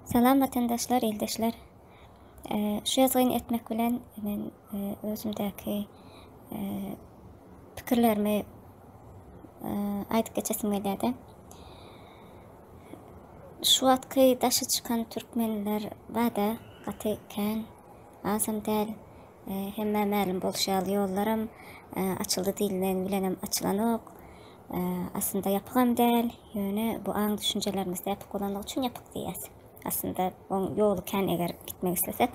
Salam watandaşlar, ildeşler. Şu ýazgyny etmek bilen men özümdäki pikirlerimi aýdyp geçesim gelýärdi. Şu wagtky daşa çykan türkmenler bada gaty kän, azam däl. Hemmä mälim bolşy ýaly ýollaram açyldy diýlen bilenem açylanok. Aslynda ýapygam däl, ýöne bu aň düşünjelerimizde ýapyk bolanlygy üçin ýapyk diýýäs. Aslynda oň ýoly kän eger gitmek islesek.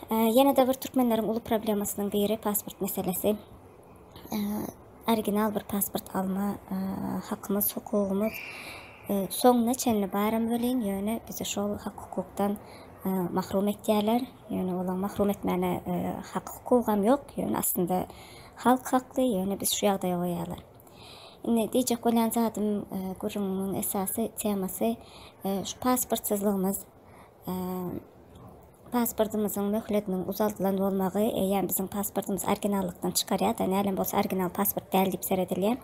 Ýene-de bir türkmenleriň uly problemasynyň biri pasport meselesi. Original bir pasport alma hakymyz, hukugymyz soňuna çenli baram welin, ýöne bizi şol hak-hukukdan mahrum etýärler. Ýöne olaň mahrum etmäne hak-hukugam ýok, ýöne aslynda halk hakly, ýöne biz şu ýagdaýa goýýarlar. Indi diýjek bolýan zadym, gürrüňiň esasy temasy şu pasportsyzlygymyz. Pasportymyzyň möhletiniň uzaldylan bolmagy eýýäm biziň pasportymyzy originallykdan çykarýar-da, nälem bolsa original pasport däl diýip seredilýär.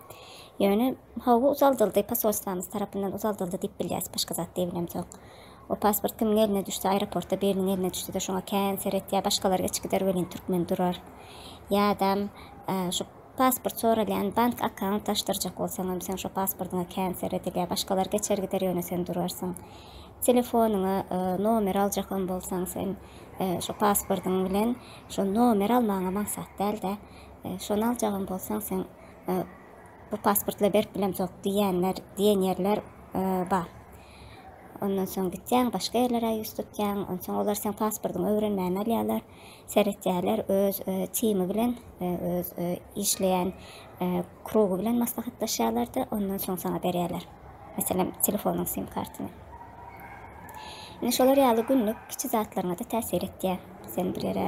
Ýöne hawa uzaldyldy, posolstwamyz tarapyndan uzaldyldy diýip bilýäris, başga zat diýibilemzok. O pasport kimiň eline düşse aeroportda biriniň eline düşsede şoňa kän seretýär başgalar geçip gider welin türkmen durar. Ýadam şu pasport soralýan bank akkaunt açdyrjak bolsaňam seň şo pasportyňa kän seredilýär başgalar geçer gider ýöne sen durarsyň. Telefonyňa nomer aljakam bolsaň sen şo pasportyň bilen şo nomer almagyňam aňsat dälde. Şony aljagam bolsaň sen bu pasportla berip bilemzok diýýänler diýen ýerler bar. Ondan soň gitýäň, başga ýerlere ýüz tutýaň. Onsoň olar seň pasportyňy öwrenmäni alýarlar, seretýärler, öz timi bilen, öz işleýän krugy bilen maslahatlaşýarlar-da, ondan soň saňa berýärler. Meselem, telefonyň sim kartyny. Indi şolar ýaly günlük kiçi zatlaryňa-da täsir etýär. Sen bir ýere,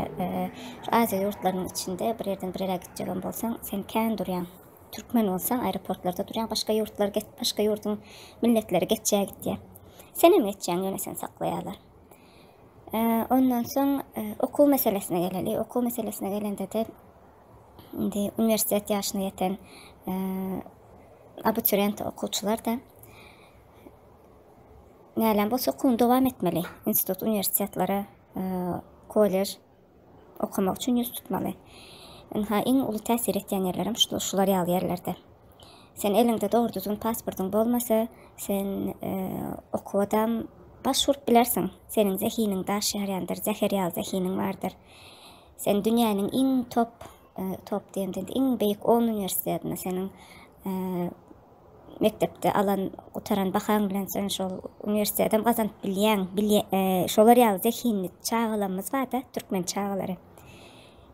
şu Aziýa ýurtlarynyň içinde bir ýerden bir ýere gitjegem bolsaň, sen kän durýaň. Türkmen bolsaň aeroportlarda durýaň başga ýurtlar başga ýurduň milletleri geçýär gitýär. Senem geçýäň ýöne seni saklaýarlar. Ondan soň okuw meselesine geleli. Okuw meselesine gelende-de indi uniwersitet ýaşyna ýeten abiturient okuwçylar-da nälem bolsa okuwyny dowam etmeli. Institut, uniwersitetlere, kollež Okamak üçin ýüz tutmaly. Ynha, iň uly täsir etýän ýerlerem şular ýaly ýerlerde. Sen eliňde dogry düzgün pasportyň bolmasa, sen okuwadam baş urup bilersiň. Seniň zehiniň daş ýarýandyr, zäher ýaly zehiniň bardyr. Sen dünýäniň iň top, top diýemde iň beýik on uniwersitetine seniň Mekdepde alan, gutaran bahaň bilen sen şol uniwersitedem gazanyp bilýäň. Bilýä, şolar ýaly zehinli çagalarymyz bar-da, türkmen çagalary.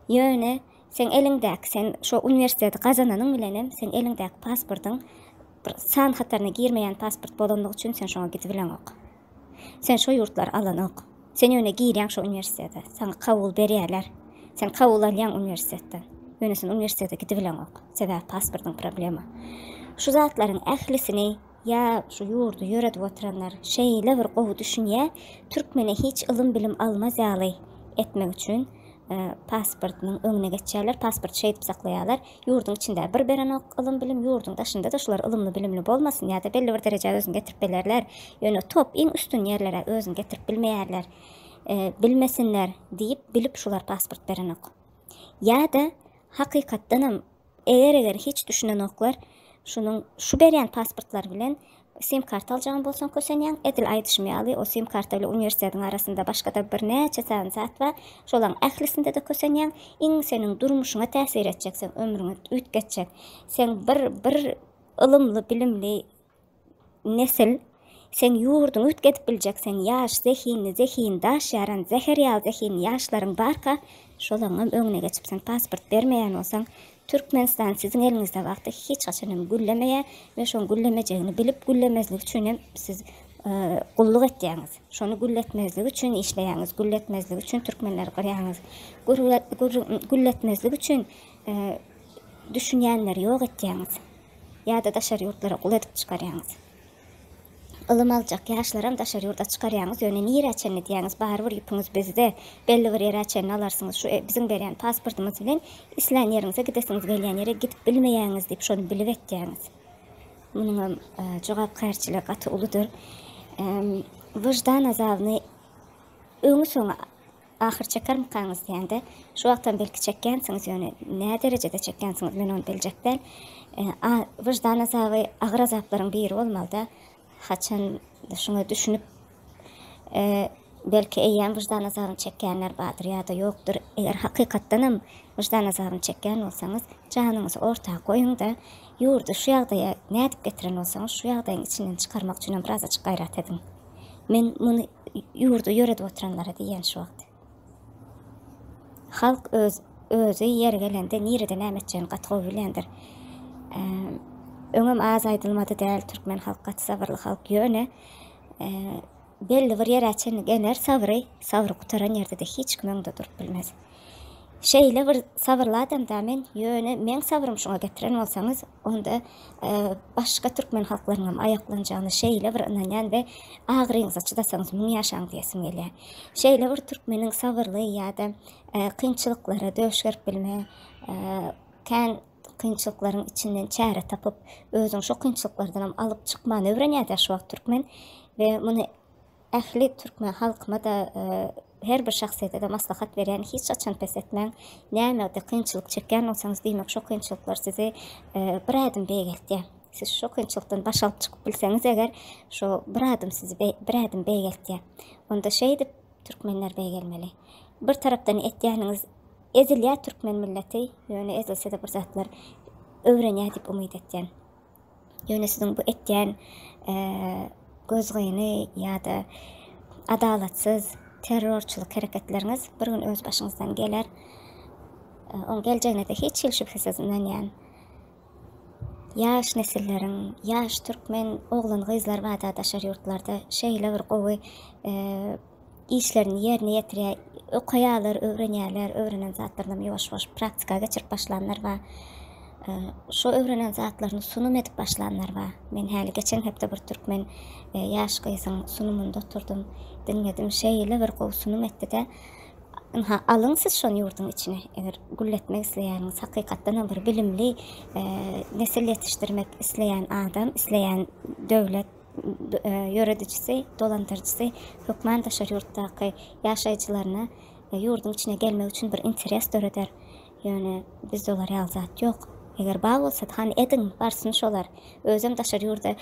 Ýöne seň eliňdäki, sen şo uniwersiteti gazananyň bilenem seň eliňdäki pasportyň bir san hataryna girmeýän pasport bolanlygy üçin sen şoňa gidibileňok. Sen şo ýurtlary alanok. Sen ýöne girýäň şo uniwersitete. Saňa kabul berýärler. Sen kabul alýaň uniwersitetden. Ýöne sen uniwersitete gidibileňok. Sebäbi pasportyň problema. Şu zatlaryň ählisini ýa şu ýurdy ýöredip oturanlar şeýle bir gowy düşünýär, türkmene hiç ylym-bilim almaz ýaly etmek üçin pasportynyň öňüne geçýärler, pasporty şeýdip saklaýarlar. Ýurduň içinde bir berenok ylym-bilim, ýurduň daşynda-da şular ylymly-bilimli bolmasyn ýa-da belli bir derejä özüni getirip bilerler. Ýöne top iň üstün ýerlere özüni getirip bilmeýärler. Bilmesinler diýip bilip şular pasport berenok. Ýa-da hakykatdanam Eger-eger hiç düşünenoklar, şunuň şu berýän pasportlary bilen sim karta aljagam bolsaň kösenýäň, edil aýdyşym ýaly o sim karta bilen uniwersitetiň arasynda başgada birnäçe sany zat bar, şolaň ählisinde-de kösenýäň, iň seniň durmuşyňa täsir etjek, seň ömrüňi üýtgetjek, seň bir bir ylymly bilimli Nesil, seň ýurduňy üýtgedip biljek seň ýaş, zehinli, zehin daş ýaran, zäher ýaly zehinli ýaşlaryň barka, şolaňam öňüne geçip sen pasport bermeýän bolsaň, Türkmenistan siziň eliňizde wagty hiç haçan hem güllemeýär we şoň güllemejegini bilip güllemezlik üçin hem siz gulluk etýäňiz. Şony gülletmezlik üçin işleýäňiz, gülletmezlik üçin türkmenleri gyrýaňyz, gülletmezlik üçin düşünýänleri ýok etýäňiz. Ýa-da daşary ýurtlara gul edip çykarýaňyz. Ylym aljak ýaşlaram daşary ýurda çykarýaňyz, ýöne nirä çenli diýýäňiz, barybir ýüpüňiz bizde, belli bir ýere çenli alarsyňyz, şu biziň berýän pasportymyz bilen islän ýeriňize gidesiňiz gelýän ýere gidip bilmeýäňiz diýip şony bilip etýäňiz. Munuňam jogapkärçiligi gaty uludyr. Wyždan azabyny öňi-soňy ahyr çekermikaňyz diýende, şu wagtam belki çekýänsiňiz, ýöne nä derejede çekýänsiňiz men ony biljek däl. A wyždan azaby agyr azaplaryň biri bolmaly-da. Haçan şuňa düşünip, belki eýýäm wyždan azabyny çekýänler bardyr ýa-da ýokdur. Eger hakykatdanam wyždan azabyny çekýän bolsaňyz, janyňyzy orta goýuň-da, ýurdy şu ýagdaýa nädip getiren bolsaňyz, şu ýagdaýyň içinden çykarmak üçinem birazajyk gaýrat ediň. Men muny ýurdy ýöredip oturanlara diýýän şu wagt. Halk öz özi ýeri gelende nirede näme etjegini gaty gowy bilýändir. Öňem az aýdylmady däl türkmen halk gaty sabyrly halk ýöne belli bir ýere çenli geler sabry, sabry gutaran ýerde-de hiç kim öňde durup bilmez. Şeýle bir sabyrly adam-da men, ýöne meň sabrym şuňa getiren bolsaňyz, onda başga türkmen halklarynyňam aýaklanjagyna şeýle bir ynanýan we agyryňyza çydasaňyz müň ýaşaň diýesim gelýär. Şeýle bir türkmeniň sabyrly ýa-da kynçylyklara döş gerip bilme, kän kynçylyklaryň içinden çäre tapyp, özüň şo kynçylyklardanam alyp çykmany öwrenýär-dä şu wagt türkmen we muny Ähli türkmen halkyma-da, her bir şahsyýete-de maslahat berýän, hiç haçan pes etmäň. Nämede kynçylyk çekýän bolsaňyz, diýmek şo kynçylyklar sizi bir ädim beýgeltýär. Siz şo kynçylykdan baş alyp çykyp bilseňiz eger, şo bir ädim sizi bir ädim beýgeltýär. Onda şeýdip türkmenler beýgelmeli. Bir tarapdan etýäniňiz ezilýär türkmen milleti, ýöne ezilse-de bir zatlar öwrenýär diýip umyt etýän. Ýöne siziň bu etýän gözgyny ýa-da adalatsyz terrorçylyk hereketleriňiz bir gün öz başyňyzdan geler. Oň geljegine-de hiç hili şübhesiz ynanýan. Ýaş nesilleriň, ýaş türkmen oglan-gyzlar barda daşary ýurtlarda şeýle bir gowy işlerini ýerine ýetirýär. Okaýarlar, öwrenýärler, öwrenen zatlarynam ýuwaş-ýuwaş praktika geçirip başlanlar bar. Şo öwrenen zatlaryny sunum edip başlanlar bar. Men häli geçen hepde bir türkmen ýaş gyzyň sunumynda oturdym, diňledim. Şeýle bir gowy sunum etdi-de, ynha, alyň siz şony ýurduň içine, eger gülletmek isleýäniňiz, hakykatdanam bir bilimli nesil ýetişdirmek isleýän adam, isleýän döwlet, ýöredijisi, dolandyryjysy hökman daşary ýurtdaky ýaşaýjylaryna ýurduň içine gelmek üçin bir interes döreder. Ýöne bizde olar ýaly zat ýok. Eger bar bolsady, hany ediň, barsyn şolar. Özem daşary ýurda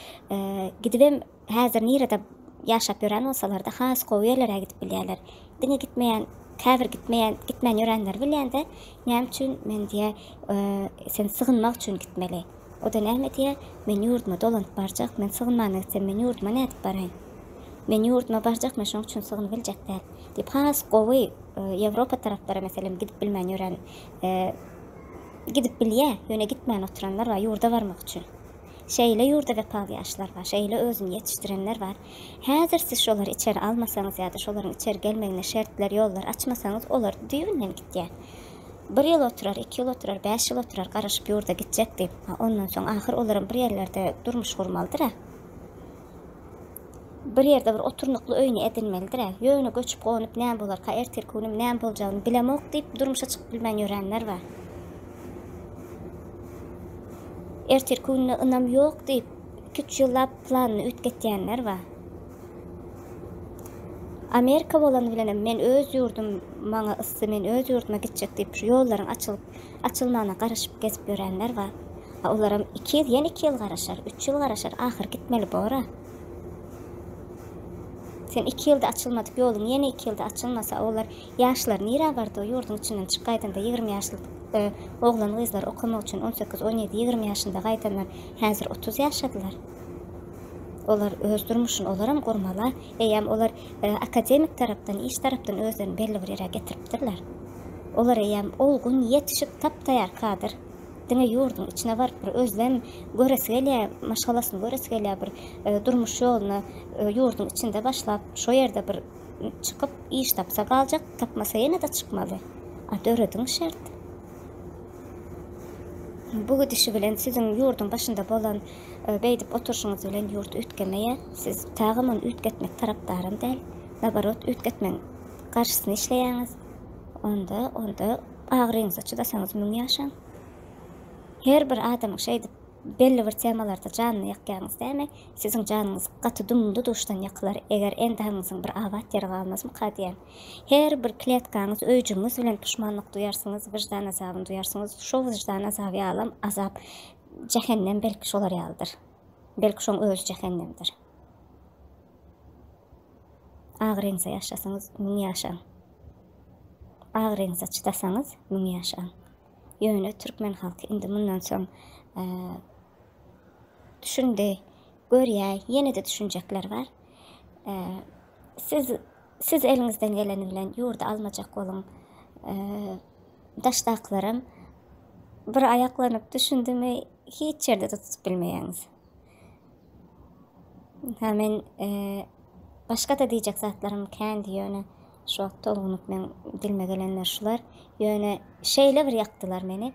gidibem häzir nirede ýaşap ýören bolsalar-da has gowy ýerlere gidip bilýärler. Diňe gitmeýän, käbir gitmeýän, gitmän ýörenleri bilýän-de, näme üçin men diýýär, sen sygynmak üçin gitmeli. O-da näme diýýär, Men ýurduma dolanyp barjak, men sygynmana gitsem, men ýurduma nädip baraýyn? Men ýurduma barjak, men şonuň üçin sygynyp biljek däl. Diýip, has gowy Ýewropa taraplara, meselem, gidip bilmän ýören, gidip bilýär, ýöne gitmän oturanlar bar, ýurda barmak üçin. Şeýle ýurda wepaly ýaşlar bar, şeýle özüni ýetişdirenler bar. Häzir siz şolary içeri almasaňyz ýa-da şolaryň içeri gelmegine şertler, ýollar açmasaňyz, olar düýbünden gitýär. Bir ýyl oturar, iki ýyl oturar, bäş ýyl oturar garaşyp ýurda gitjek diýip. A ondan soň ahyr olaram bir ýerlerde durmuş gurmalydyr-a. Bir ýerde bir oturnukly öýüni edinmelidir-ä. Ýöne göçüp-gonup näme bolarka, ertirki günüm näme boljagyny bilemok diýip durmuşa çykyp bilmän ýörenler bar. Ertirki gününe ynam ýok diýip, iki-üç ýyllap planyny üýtgetýänler bar. Amerika bolany bilenem men öz ýurdum maňa yssy men öz ýurduma gitjek diýip şu ýollaryň açylyp açylmagyna garaşyp gezip ýörenler bar. A olaram iki ýyl ýene iki ýyl garaşar, üç ýyl garaşar ahyr gitmeli bora. Sen iki ýylda açylmadyk ýoluň ýene iki ýylda açylmasa olar ýaşlar nirä bardy o ýurduň içinden çyk gaýdanda 20 ýaşly e, oglan gyzlar okamak üçin 18 17 20 ýaşynda gaýdanlar häzir 30 ýaşadylar. Olar öz durmuşyny olaram gurmaly. Eýýäm olar akademik tarapdan, iş tarapdan özlerini belli bir ýere getiripdirler. Olar eýýäm olgun, ýetişik, tap-taýýar kadr. Diňe ýurduň içine baryp bir özlem göresi gelýär, maşgalasyny göresi gelýär, bir durmuş ýoluna ýurduň içinde başlap, şo ýerde bir çykyp, iş tapsa galjak, tapmasa ýene-de çykmaly. A dörediň şert. Bu gidişi bilen siziň ýurduň başynda bolan beýdip oturşyňyz bilen ýurt üýtgemeýär. Siz tagam ony üýtgetmek tarapdaram däl. Naborot üýtgetmegiň garşysyna işleýäňiz. Onda onda agyryňyza çydasaňyz müň ýaşaň. Her bir adamyň şeýdip. belli bir temalarda janyny ýakýaňyz dämi? Siziň janyňyz gaty dumly-duşdan ýakylar, eger endamyňyzyň bir abat ýeri galmazmyka diýýän. Her bir kletkaňyz, öýjügiňiz bilen puşmanlyk duýarsyňyz, wyždan azabyny duýarsyňyz. Şo wyždan azaby ýalam azap jähennem belki şolar ýalydyr. Belki şoň özi jähennemdir. Agyryňyza ýaşasaňyz müň ýaşaň. Agyryňyza çydasaňyz müň ýaşaň. Ýöne türkmen halky indi mundan soň düşündi, görýär, ýene-de düşünjekler bar. Siz siz eliňizden geleni bilen ýurdy almajak boluň. Daşdakylaram bir aýaklanyp düşündimi hiç ýerde-de tutup bilmeýäňiz. Hä men başga-da diýjek zatlarym kändi ýöne şu wagt tolgunyp meň dilime gelenler şular. Ýöne şeýle bir ýakdylar meni.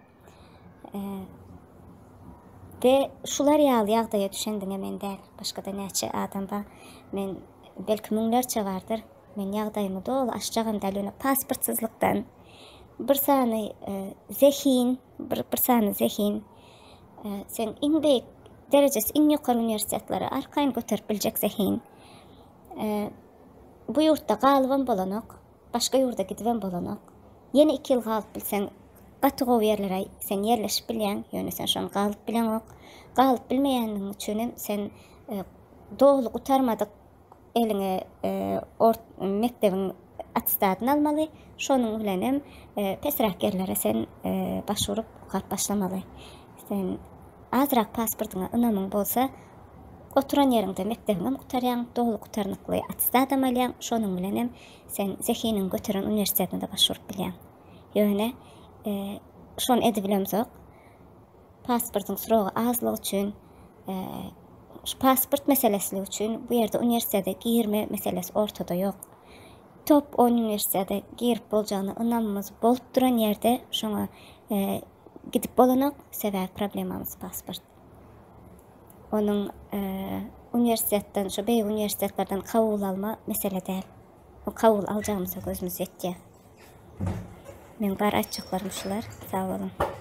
We şular ýaly ýagdaýa düşen diňe men däl. Başga-da näçe adam bar. Men belki müňlerçe bardyr. Men ýagdaýymy doly açjagam däl ýöne pasportsyzlykdan bir sany zehin bir, bir sany zehin sen iň beýik derejesi iň ýokary uniwersitetlere arkaýyn göterip biljek zehin. Bu ýurtda galybam bolanok, başga ýurda gidibem bolanok. Ýene 2 ýyl galyp bilseň, gaty gowy ýerlere sen ýerleşip bilýäň, ýöne sen şony galyp bileňok. Galyp bilmeýänligiň üçin hem sen doly gutarmadyk eliňe ort mekdebiň attestadyny almaly, şonuň bilenem pesräk ýerlere sen baş urup okap başlamaly. Sen azrak pasportyňa ynamyň bolsa, oturan ýeriňde mekdebiňem gutarýaň, doly gutarnykly attestadam alýaň, şonuň bilenem sen zehiniň göteren uniwersitetine-de baş urup bilýäň. Ýöne şony edibilemzok. Pasportyň srogy azlygy üçin, şu pasport meselesili üçin bu ýerde uniwersitete girme meselesi ortada ýok. Top 10 uniwersitete girip boljagyna ynamymyz bolup duran ýerde şoňa gidip bolanok, sebäbi problemamyz pasport. Onuň uniwersitetden, şu beýik uniwersitetlerden kabul alma mesele däl. O kabul aljagymyza gözümiz ýetýär. Meň bar aýtjaklarym şular. Sag boluň.